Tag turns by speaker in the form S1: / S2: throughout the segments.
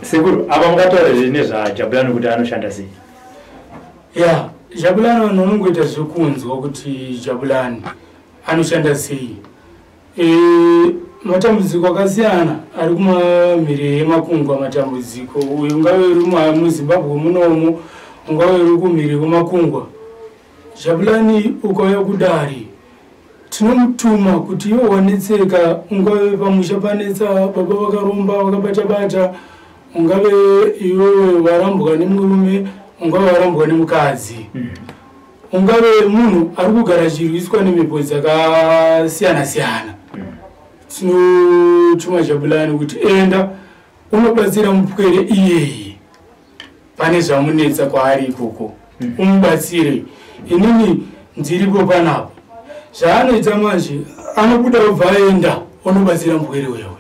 S1: Sekuru, apa mukataura nezvaJabulani kuti anoshanda sei?
S2: Ya, Jabulani vanhu vanongoita zvekunzwa kuti Jabulani anoshanda sei. Matambudziko akasiyana ari kumamhiri emakungwa. Matambudziko uyu ungave uri muZimbabwe munomu, ungave uri kumhiri kwemakungwa, Jabulani ukauya kudare tinomutuma kuti iwe wanetseka, ungave pamusha panetsa, baba vakaromba vakabata-bata, ungave iwewe warambwa nemurume, ungave warambwa nemukadzi, ungave munhu ari kugara achirwiswa nemhepo dzakasiyana-siyana, tinotuma Jabulani kuti enda unobatsira mupwere iyeye pane zvamunetsa kwaari ikoko, umubatsire, inini ndiripo panapa. Zvaanoita manje, anobuda obva aenda onobatsira mupwere uyoyo,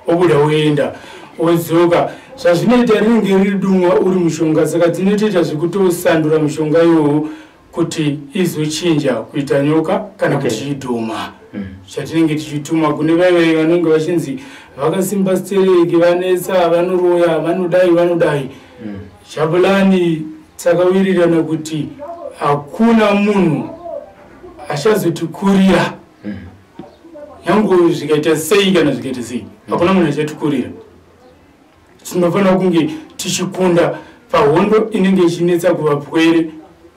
S2: obuda oenda odzoka. Zvazvinoita, rinenge riri dumwa uri mushonga, saka tinotoita zvekutosandura mushonga iwowo kuti izochinja kuita nyoka kana kuti chidhoma chatinenge tichituma kune vaivai vanenge vachinzi vakasimba stereki, vanetsa, vanoroya, vanodai vanodai. Jabulani takawirirana kuti hakuna munhu achazotikurira, nyange zvikaita sei kana zvikaita sei, hakuna munhu achatikurira. Tinofanira kunge tichikunda pahondo inenge ichinetsa kuvapwere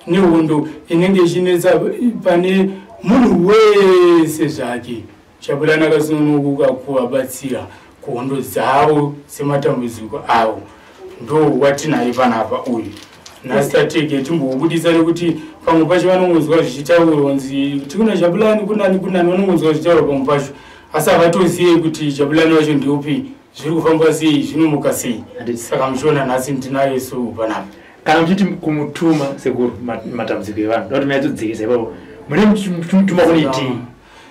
S2: nehondo inenge ichinetsa pane munhu wese zvake. Jabulani akasununguka kuvabatsira kuhondo dzavo dzematambudziko avo. Ndo watinaye panapa uyu nhasi. Tatege timbobudisa nekuti pamwe pacho vanongonzwa zvichitaurwa nzi kuti kuna Jabulani, kunani kunani, vanongonzwa zvichitaurwa pamwe pacho, asi havatozive kuti Jabulani wacho ndeupi, zviri kufamba sei, zvinomuka sei. Saka muchiona nhasi ndinaye so panapa.
S1: Kana muchiti kumutuma, sekuru, matambudziko evanhu, da kuti manyatsodzikisa ipapo, mune muchimutuma kunoitei?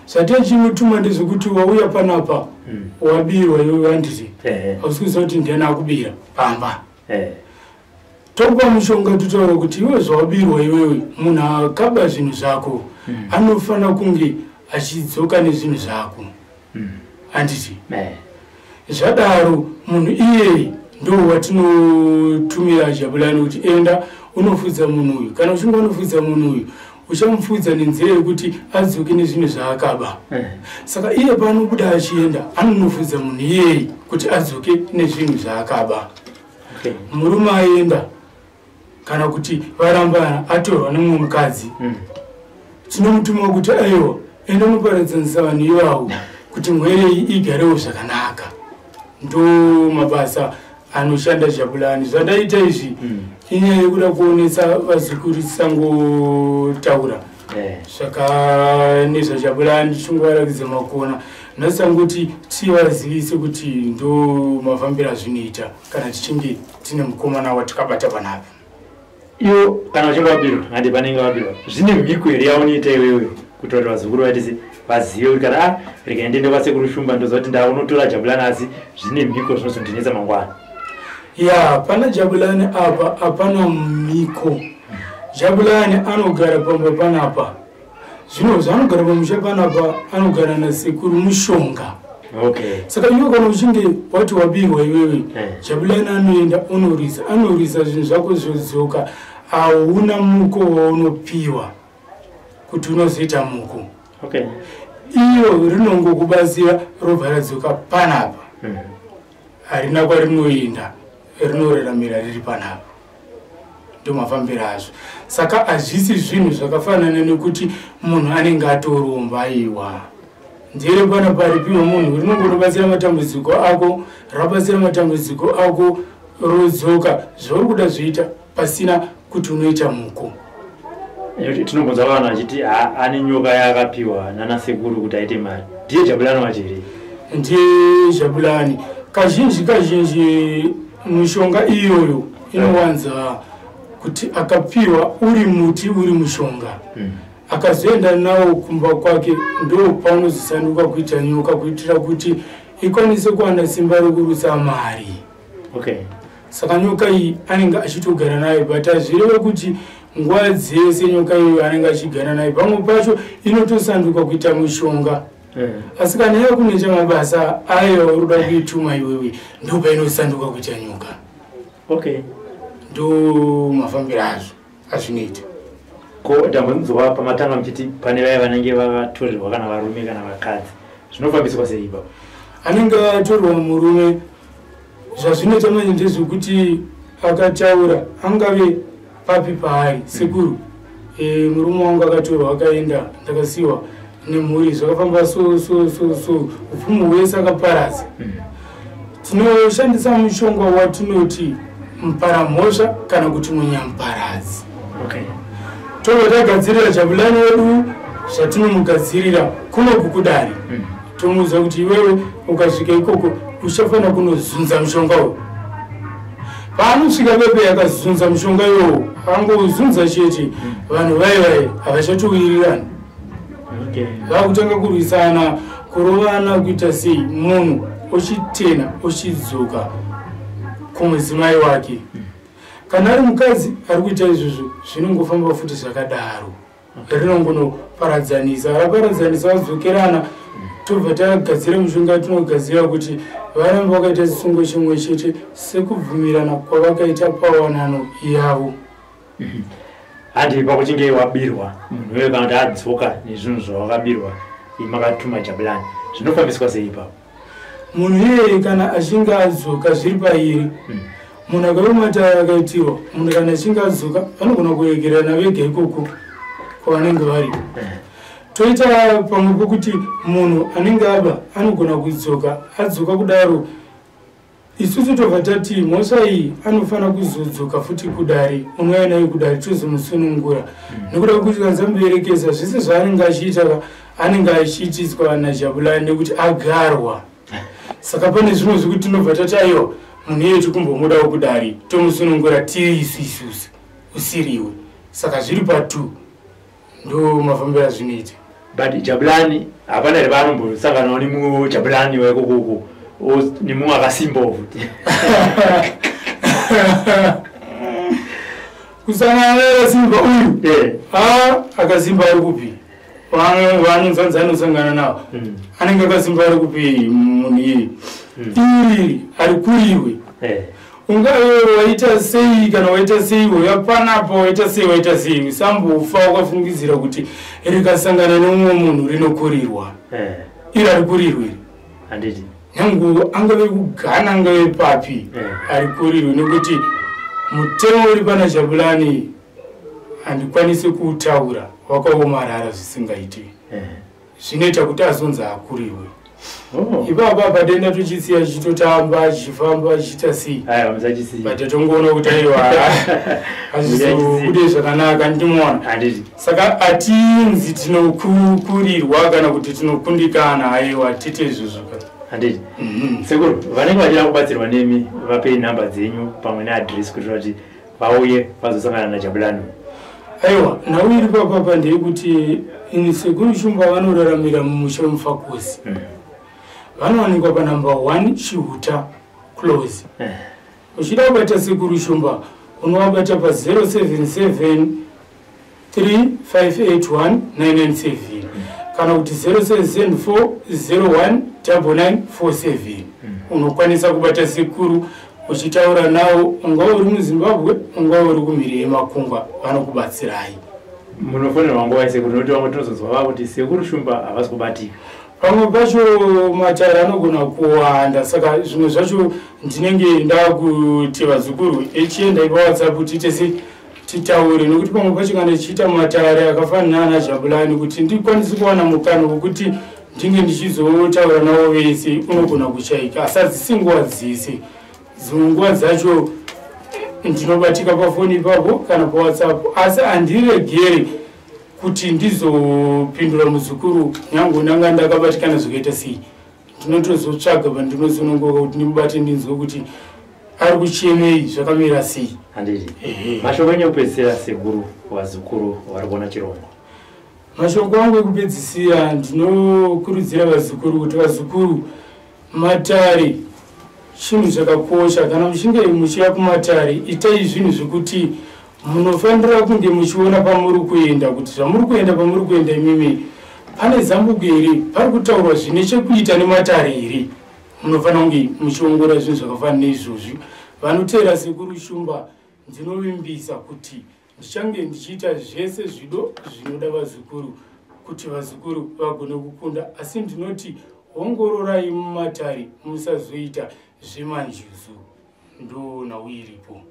S2: Zvatechimutuma ndezvekuti wauya panapa, wabirwa iwe, handiti? Hausi kuziva kuti ndiani akubira pamba. Tokupa mushonga, totaura kuti iwe zvawabirwa iwewe, munhu akaba zvinhu zvako anofanira kunge achidzoka nezvinhu zvako, handiti? Zvadaro munhu iyeye ndo watinotumira Jabulani kuti enda unofudza munhu uyu. Kana uchinge unofudza munhu uyu, uchamufudza nenzira yekuti adzoke nezvinhu zvaakaba. Saka iye paanobuda achienda, anonofudza munhu iyeye kuti adzoke nezvinhu zvaakaba. Murume aenda kana kuti varambana, atorwa nemumwe mukadzi, tinomutuma kuti aiwa, enda unoparadzanisa vanhu ivavo kuti mhwere iyi igarewo zvakanaka. Ndo mabasa anoshanda Jabulani. Zvandaita izvi inyaya yekuda kuonesa vazukuru, tisangotaura nezvaJabulani tichingovarakidza makona nhasangoti tivazivise kuti ndo mafambiro azvinoita kana tichinge tine mukomana watikabata panapa.
S1: Iwo kana uchinge wabirwa, handi panenge wabirwa, zvine mhiko here yaunoita iwewe kuti vati vazukuru vaitise vazive kuti kana a rega ndiende kwasekuru Shumba, ndoziva kuti ndaunotora Jabulani, asi zvine mhiko zvinozondinetsa mangwana?
S2: Ya, pana Jabulani apa hapana mhiko. Jabulani anogara pamba panapa. Zvino zvaanogara pamusha panapa, anogara nasekuru mushonga. Saka iwe kana uchinge wati wabirwa iwewe, Jabulani anoenda onorwisa, anorwisa zvinhu zvako zvodzoka. Hauna muko waunopiwa kuti unozoita muko. Iyo rinongokubatsira, robva radzoka panapa. Harina kwarinoenda, rinoraramira riri panapa. Ndo mafambiro azvo. Saka hazvisi zvinhu zvakafanana nekuti munhu anenge atoromba. Aiwa, ndere pana paripiwa munhu, rinongonobatsira matambudziko ako, rabatsira matambudziko ako, rodzoka, zvauri kuda zvoita pasina kuti unoita muko.
S1: Tinombonzwa vanhu vachiti ane nyoka yaakapiwa nanasekuru kuti aite mari. Ndiye Jabulani wacho here?
S2: Ndiye Jabulani. Kazhinji kazhinji mishonga iyoyo inowanza kuti akapiwa uri muti, uri mushonga, akazoenda nawo kumba kwake, ndo paunozosanduka kuita nyoka kuitira kuti ikwanise kuwana simba rekurutsa mari. Saka nyoka iyi anenge achitogara nayo, but hazvireve kuti nguva dzese nyoka iyoyo anenge achigara nayo. Pamwe pacho inotosanduka kuita mushonga. Asi kana yakunoita mabasa ayo uri kuda kuituma iwewe, ndopainoshanduka kuita nyoka.
S1: Okay.
S2: Ndo mafambiro azvo azvinoita.
S1: Ko ndambonzwa pamatanga muchiti pane vaya vanenge vakatorerwa kana varume kana vakadzi, zvinofambiswa sei ipapo?
S2: Anenge atorwa murume, zvazvinoita manje ndezvekuti akataura angave papi paari, sekuru, murume wangu akatorwa akaenda, ndakasiwa nemhuri, zvakafamba so so so so, upfumi hwese akaparadza. Tinoshandisa mushonga watinoti muparamhosva kana kuti munyamuparadzi.
S1: Okay.
S2: Tobva tagadzirira Jabulani wedu zvatinomugadzirira kunoku kudare. Tomuudza kuti iwewe ukasvika ikoko uchafanira kunozunza mushonga uyu. Paanosvika pepe akazunza mushonga iwowo, angozunza chete, vanhu vai vai havachatowirirani.
S1: Okay.
S2: Vakutanga kurwisana, kurovana, kuita sei, munhu ochitena ochidzoka kumudzimai wake. Kana ari mukadzi ari kuita izvozvo, zvinongofamba futi zvakadaro. Rinongonoparadzanisa, raparadzanisa vadzokerana, tobva tagadzira mishonga tinogadzira kuti varambe vakaita chisungo chimwe chete sekubvumirana kwavakaita pawanano yavo.
S1: Handi pakuchinge wabirwa munhu wewe kana kuti adzoka nezvinhu zvawakabirwa makatuma Jabulani, zvinofambiswa sei ipapo?
S2: Munhu iyeye kana achinge adzoka zviri pairi, munhu akave matare akaitirwa, munhu kana achinge adzoka vanogona kuregerana vega ikoko kwavanenge vari. Toita pamwe pokuti munhu anenge aba anogona kudzoka, adzoka kudaro isusu tobva tati mhosva iyi anofanira kuzodzoka futi kudare, unouya nayo kudare tozomusunungura. Nekuda kwekuti kanzi amuberekesa zvese zvaanenge achiita anenge achiitiswa naJabulani nekuti agarwa. Saka pane zvimwe zvekuti tinobva tati aiwa, munhu iyeye tikumbomudawo kudare, tomusunungura tiri isu isusu usiriwe. Saka zviri pa2, ndo mafambiro azvinoita.
S1: But Jabulani hapana here paanombosanganawo nemumwe Jabulani waikokoko nemumwe akasimbawo futi?
S2: Kusangana neakasimba uyu? Akasimba ari kupi? Vanonzanzi anosangana navo anenge akasimba ari kupi munhu iyeye? Iri ari kuriwe. Ungave waita sei kana waita sei, uya panapa waita sei, waita sei, usambofa wakafungidzira kuti rikasangana nemumwe munhu rinokurirwa. Iri ari kurirwe iri.
S1: Handiti.
S2: Nyange angave kuGhana, angave papi, ari kurirwe, nekuti mutemo uri pana Jabulani handikwanisi kuutaura, wakaomarara zvisingaiti. Zvinoita kuti azonzi akurirwe. Ipapa padenda tochisiya chichitotamba, chichifamba, chichiita sei.
S1: Aiwa, musachisiya.
S2: But tatongoona kuti aiwa, hazvizobude zvakanaka, ndimoona.
S1: Handiti.
S2: Saka hatinzi tinokurirwa kana kuti tinokundikana, aiwa, tite izvozvo.
S1: Handiti. Sekuru, vanenge vachida kubatsirwa nemi, vapei nhamba dzenyu pamwe neadhiresi kuitira kuti vauye vazosangana naJabulani.
S2: Aiwa, nhau iri papapa ndeyekuti ini Sekuru Shumba vanoraramira mumusha weMufakosi. Vanowanikwa panhamba 1 Chihuta Close. Uchida kubata Sekuru Shumba unovabata pa077 3581 997 kana kuti 0774 01 9947. Unokwanisa kubata sekuru uchitaura nawo, ungava uri muZimbabwe, ungava uri kumhiri yemakungwa, vanokubatsirai.
S1: Munofonerwa nguva sekuru? Nokuti vamwe tinozonzwa vakuti Sekuru Shumba havasi kubatika.
S2: Pamwe pacho matare anogona kuwanda, saka zvimwe zvacho ndinenge ndakuti vazukuru echiendai paWhatsApp tiite sei, titaure, nekuti pamwe pacho kana ndichiita matare akafanana naJabulani, kuti ndikwanise kuwana mukana wekuti ndinge ndichizotaura navo vese unogona kushaika. Asi hadzisi nguva dzese, dzimwe nguva dzacho ndinobatika pafoni ipapo kana paWhatsApp, asi handiregeri kuti ndizopindura muzukuru nyange ndanga ndakabatikana zvakaita sei. Ndinotozotsvaga pandinosununguka kuti ndimubate, ndinzwe kuti ari kuchemei, zvakamira sei.
S1: Handiti. Mashoko enyu ekupedzisira sekuru, vazukuru vari kuona chirongwa?
S2: Mashoko angu ekupedzisira, ndinokurudzira vazukuru kuti vazukuru, matare chinhu chakakosha. Kana muchinge muchiya kumatare, itai zvinhu zvekuti munofanira kunge muchiona pamuri kuenda, kuti zvamuri kuenda, pamuri kuenda imimi. Pane zambuko here? Pari kutaurwa zvine chekuita nematare here? Munofanira kunge muchiongorora zvinhu zvakafanana neizvozvi. Vanoteera Sekuru Shumba, ndinovimbisa kuti ndichange ndichiita zvese zvido zvinoda vazukuru kuti vazukuru vagone kukunda. Asi ndinoti ongororai mumatare, musazoita zvemanjuzu. Ndo nhau iripo.